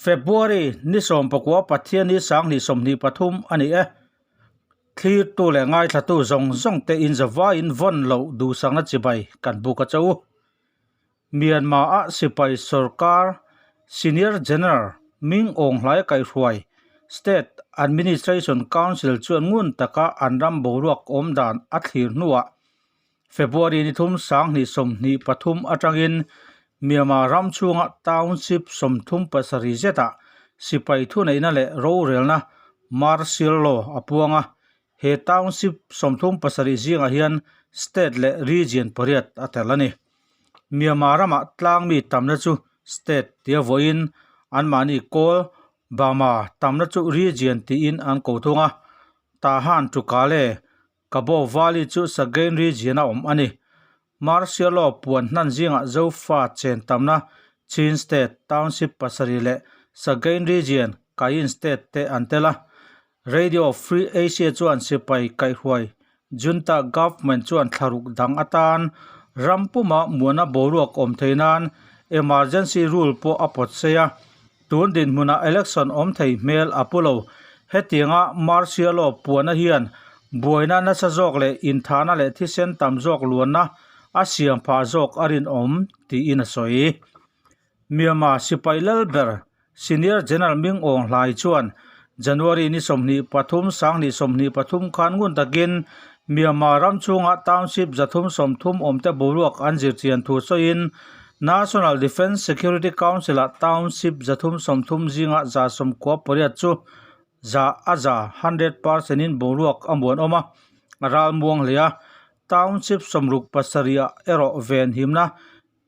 February ni sawmpakua Pathianni sanghnih 23 a ni e. Thlirtu leh ngaithlatu zawng zawng te in zavaiin vawn loh duhsakna chibai kan buk a che u. Myanmar-a sipai sorkar Senior General Ming Aung Hlaing kaihhruai State Administration Council chuan ngun taka an ram boruak awm dan a thlir hnuah February ni thum 2023 atangin Myanmar ram chhunga township 37 zetah sipai thuneihna leh rorelna martial law a puang a, he township 37 zingah hian state leh region pariat a tel a ni. Myanmar ramah tlangmi tamna chu state tia vawiin anmahni kawl Burma tamna chu region tiin an ko thung a, Tahan Tukale Kabaw Valley chu Sagaing region a awm a ni. Martial law puan hnan zingah Zofa chen tamna Chin State township pasarih leh Sagaing region Kayin State te an tel a. Radio Free Asia chuan sipai kaihhruai Junta government chuan thlaruk dang atan ram puma muana boruak awm thei nan emergency rule pawh a pawt sei a. Tun dinhmunah election awm thei hmel a pu lo. Hetianga martial law puana hian buaina nasa zawk leh inthahna leh thisen tam zawk luanna a siam phah zawk a rinawm tiin a sawi. Myanmar sipai lal ber Senior General Ming Aung Hlaing chuan January ni 23 2023 khan ngun takin Myanmar ram chhunga township 330 awmte boruak an zirchian thu sawiin National Defence Security Council-ah township 330 zinga 98 chu za a za 100% in boruak a muanawm a, a ral muang hle a. Township 67 ah erawh venhimna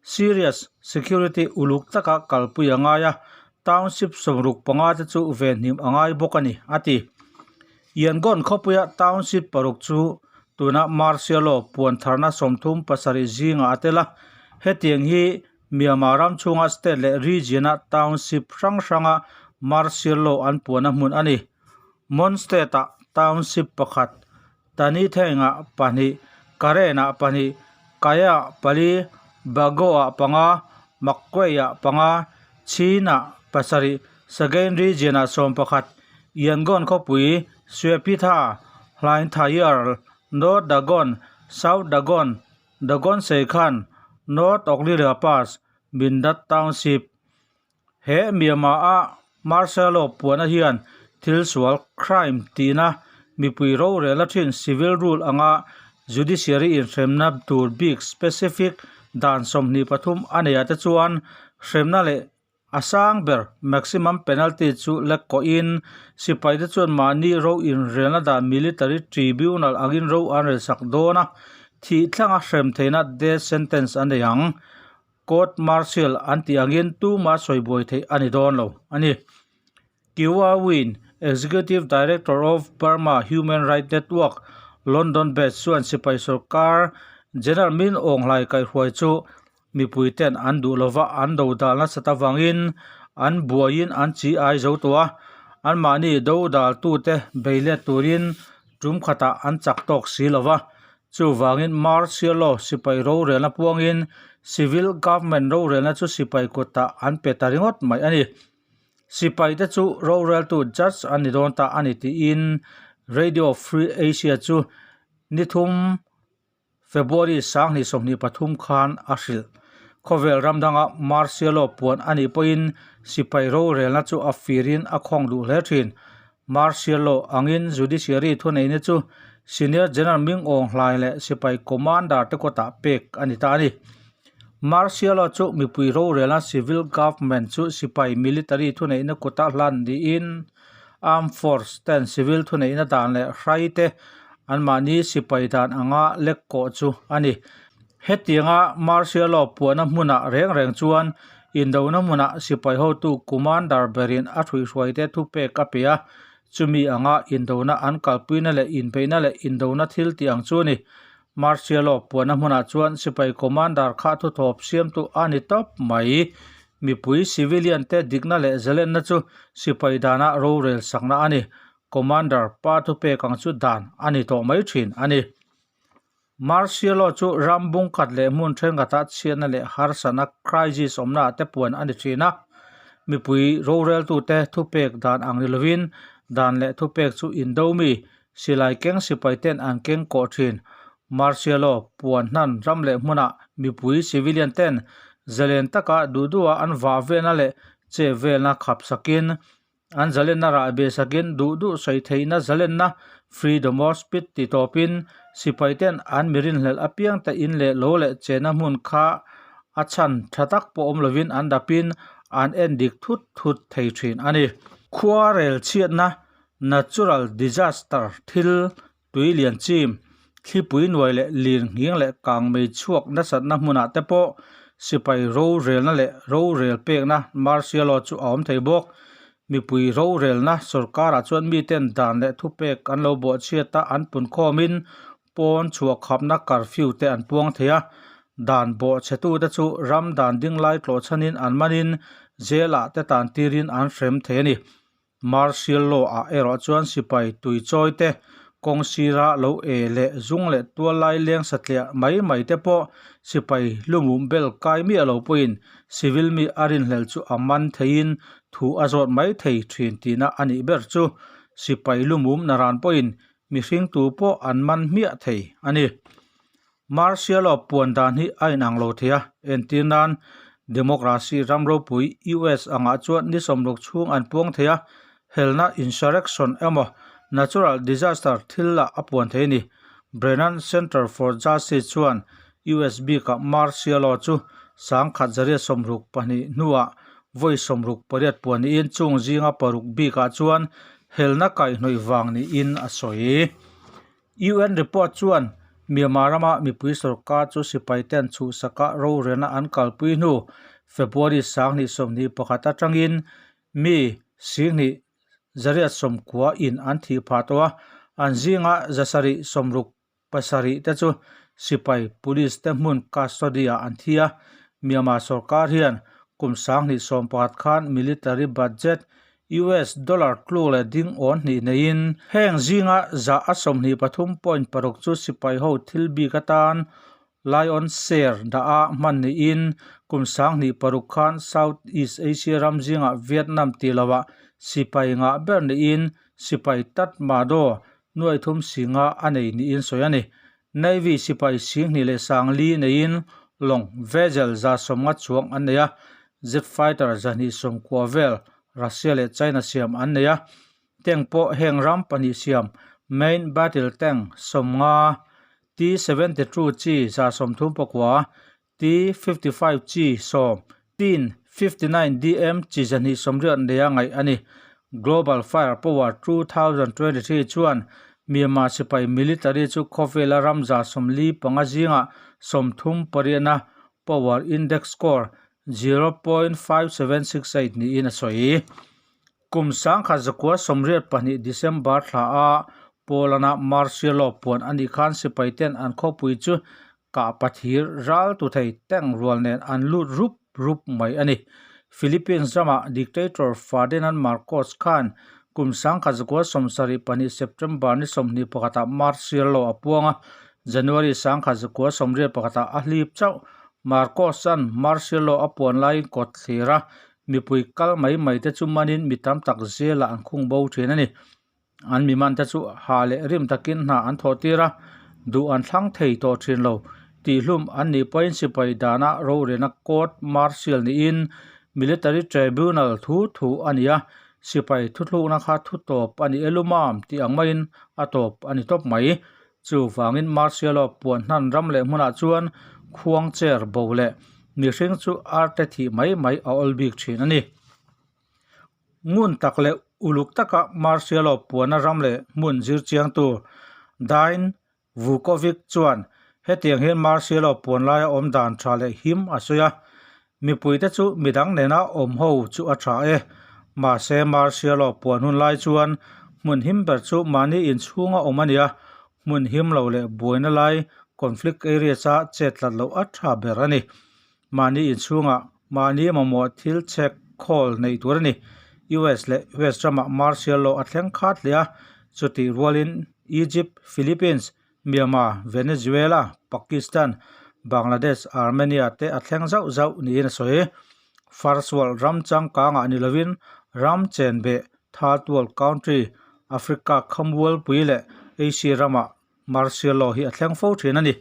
Serious security uluk taka kalpui a ngai a, township 65 te chu venhim a ngai bawk a ni, a ti. Yangon khawpuia township paruk chu tuna martial law puan tharna 37 zingah a tel a, hetiang hi Myanmar ram chhunga state leh region-a township hrang hranga martial law an puanna hmun a ni. Mon state-ah township pakhat Tanitheng-ah pahnih, Karen-ah pahnih, Kaya-ah pali, Bago-ah panga, Magway-ah panga, Chin-ah pasarih, Sagaing Region-ah 11, Yangon khawpui, Shwepyitha, Hlaingthayar, North Dagon, South Dagon, Dagon Seikhan, North Auxiliary Pass, Mindat Township. He Myanmar-a martial law puana hian thil sual, crime, tihna mipui rorel a thin civil rule anga judiciary inhremna tur bik specific dan 23 a neih ah te chuan hremna leh a sang ber maximum penalty chu lek kawhin sipai te chuan mahni ro inrelna dan military tribunal angin ro an relsak dawn a, thih thlanga hrem theihna death sentence a nei ang. Court martial an tih angin tuma sawi buai theih a ni dawn lo a ni. Kyaw Win, Executive Director of Burma Human Rights Network, London based chuan sipai sorkar General Min Aung Hlaing kaihhruai chu mipui ten an duh lova an do dal nasat avangin an buaiin an chi ai zo tawh a, anmahni do daltute bei let turin tum khatah an chak tawk si lova. Chuvangin martial law sipai rorelna puangin civil government rorelna chu sipai kutah an pe ta ringawt mai a ni. Sipai te chu roreltu judge an ni dawn ta a ni tiin Radio Free Asia chu ni thum February 2023 khan a hrilh. Khawvel ram danga martial law puan a nih pawhin sipai rorelna chu a firin a khawng duh hle thin. Martial law angin judiciary thuneihna chu Senior General Ming Aung Hlaing leh sipai commander te kawtah pek a ni ta a ni. Martial law chu mipui rorelna civil government chu sipai military thuneihna kawtah hlan niin armed force ten civil thuneihna dan leh hrai te anmahni sipai dan anga lek kawh chu a ni. Hetianga martial law puahna hmunah reng reng chuan indona hmunah sipai hotu commander berin a hruihhruaite thupek a pe a, chumi anga indona an kalpuina leh inbeihna leh indona thil tih ang chu a ni. Martial law puahna hmunah chuan sipai commander kha thuthawp siamtu a ni tawp mai. Mipui civilian te dikna leh zalenna chu sipai dana rorel sakna a ni. Commander pa thupek ang chu dan a ni tawh mai thin a ni. Martial law chu ram bungkhat leh hmun thenkhatah chhiatna leh harsatna, crisis, awmnaah te puan a ni thin a. Mipui roreltute thupek dan ang ni lovin dan leh thupek chu indo mi silai keng sipai ten an keng kawh thin. Martial law puan hnan ram leh hmunah mipui civilian ten zalen taka duh duha an vah velna leh che velna khap sakin An zalenna rah be sakin duh duh sawi theihna zalenna freedom of speech ti tawpin sipai ten an mi rinhlelh apiang te in leh lo leh chena hmun kha a chhan tha tak pawh awm lovin an dapin an en dik thut thut thei thin a ni. Khuarel chhiatna, natural disaster, thil tui lian chim, thlipui nuai leh lir nghing leh kang mei chhuak nasatna hmunah te pawh sipai rorelna leh rorel pekna martial law chu a awm thei bawk. Mipui rorelna sorkarah chuan miten dan leh thupek an lo bawhchhiat a, an punkhawmin pawn chhuah khapna curfew te an puang thei a. Dan bawhchhetute chu ram dan dinglai tlawhchhanin an manin jail ah te tan tirin an hrem thei a ni. Martial law ah erawh chuan sipai tui chawi te, kawng sira lo e leh zung leh tual lai leng satliah mai mai te pawh sipai lumum bel kai miah lo pawhin civil mi a rinhlelh chu a man theiin thu a zawt mai thei thin tihna a nih ber chu sipai lumum naran pawhin mihring tu pawh an man hmiah thei a ni. Martial law puan dan hi a inang lo thei a, entir nan democracy ram ropui US angah chuan ni sawmruk chhung an puang thei a, helna insurrection emaw natural disaster thil lah a puan thei a ni. Brennan Center for Justice chuan US bikah martial law chu 1962 hnuah vawi 68 puan niin chung zinga paruk bikah chuan helna kaihhnawih vang niin a sawi. UN report chuan Myanmar rama mipui sorkar chu sipai ten chhuhsaka rorelna an kalpui hnu February 2021 atangin mi singhnih zariat sawmkua in an thih phah tawh a, an zinga zasarih sawmruk pasarih te chu sipai police te hmun custody ah an thi a. Myanmar sorkar hian kum 2011 khan military budget US dollar tluk leh ding awn hnih neiin heng zinga zah a 23.6 chu sipai ho thil bik atan Lion Share dah a hman niin kum 2006 khan South East Asia ram zingah Vietnam tih lohah sipai ngah ber niin sipai Tatmadaw nuai thum singa a nei niin sawi a ni. Navy sipai 24 leh 50 neiin lawng vessel 150 chuang an nei a, jet fighter 290 vel Russia leh China siam an nei a, tank pawh heng ram pahnih siam main battle tank 50, T-72 chi 39, T-55 chi 10, Tin-59 DM chi 280 neia ngaih a ni. Global Fire Power 2023 chuan Myanmar sipai military chu khawvela ram 45 zingah 38na Power Index Score 0.5768 niin a sawi. Kum 1982 December thla a Poland-a martial law puan a nih khan sipai ten an khawpui chu kah pathir ral tu thei tank rual nen an lut rup rup mai a ni. Philippines ramah dictator Ferdinand Marcos khan kum 1972 September ni 21 ah martial law a puang a, January 1981 ah a hlip chauh. Marcos-a'n martial law a puan laiin kawt thlir a, mipui kal mai mai te chu manin mi tam tak zelah an khung bo thin a ni. An mi man te chu ha leh rim takin hna an thawh tir a, duh an thlang thei tawh thin lo. Tihhlum an nih pawhin sipai dana rorelna court martial niin military tribunal thu thu a ni a, sipai thuthlukna kha thu tawp a ni e lumam tih ang maiin a tawp a ni tawp mai. Chuvangin martial law puan hnan ram leh hmunah chuan khuang chair bo leh mihring chu arte thih mai mai a awl bik thin a ni. Ngun tak leh uluk taka martial law puana ram leh hmun zir chiangtu Dain Vukovic chuan hetiang hian martial law puan laia awm dan tha leh him a sawi a, Mipuite chu midang nena awm ho chu a tha e. Mahse martial law puan hun lai chuan hmun him ber chu mahni inchhunga awm a nia, hmun him lo leh buaina lai conflict areas a chet tlat loh a tha ber a ni. Mahni inchhungah mahni mamawh thil chhek khawl neih tur a ni. US leh West ramah martial law a thleng khat hle a, chutih rualin Egypt, Philippines, Myanmar, Venezuela, Pakistan, Bangladesh, Armenia te a thleng zauh zauh niin a sawi. First World ram changkangah ni lovin ram chenbeh Third World Country, Africa khambualpui leh Asia ramah Martial Law hi a thleng fo thin a ni.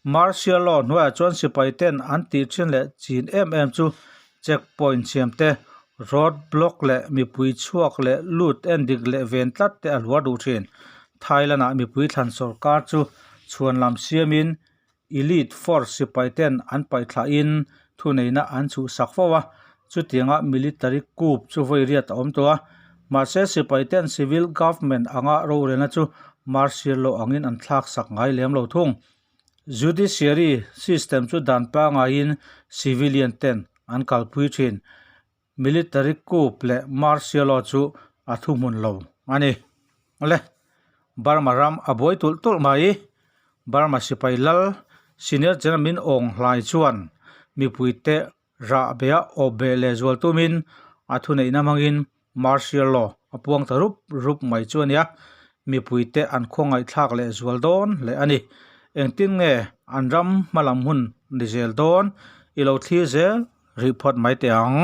Martial Law hnuaiah chuan sipai ten an tih thin leh chin em em chu check point siam te, road block leh mipui chhuak leh lut en dik leh ven tlat te a hluar duh thin. Thailand ah mipui thlan sawrkar chu chhuan lam siamin Elite Force sipai ten an paithlahin thuneihna an chhuhsak fo a, chutianga military coup chu vawi riat a awm tawh a. Mahse sipai ten civil government anga rorelna chu martial law angin an thlaksak ngai lem lo thung. Judiciary system chu dan pangaiin civilian ten an kalpui thin. Military coup leh martial law chu a thuhmun lo a ni. Awle, Burma ram a buai tulh tulh mai. Burma sipai lal Senior General Min Aung Hlaing chuan mipuite rah beha awp beh leh zual tumin a thuneihna hmangin martial law a puang ta rup rup mai chu a nia. Mipuite an khawngaihthlak leh zual dawn leh a ni. Engtin nge an ram hmalam hun ni zel dawn i lo thlir zel rih phawt mai teh ang.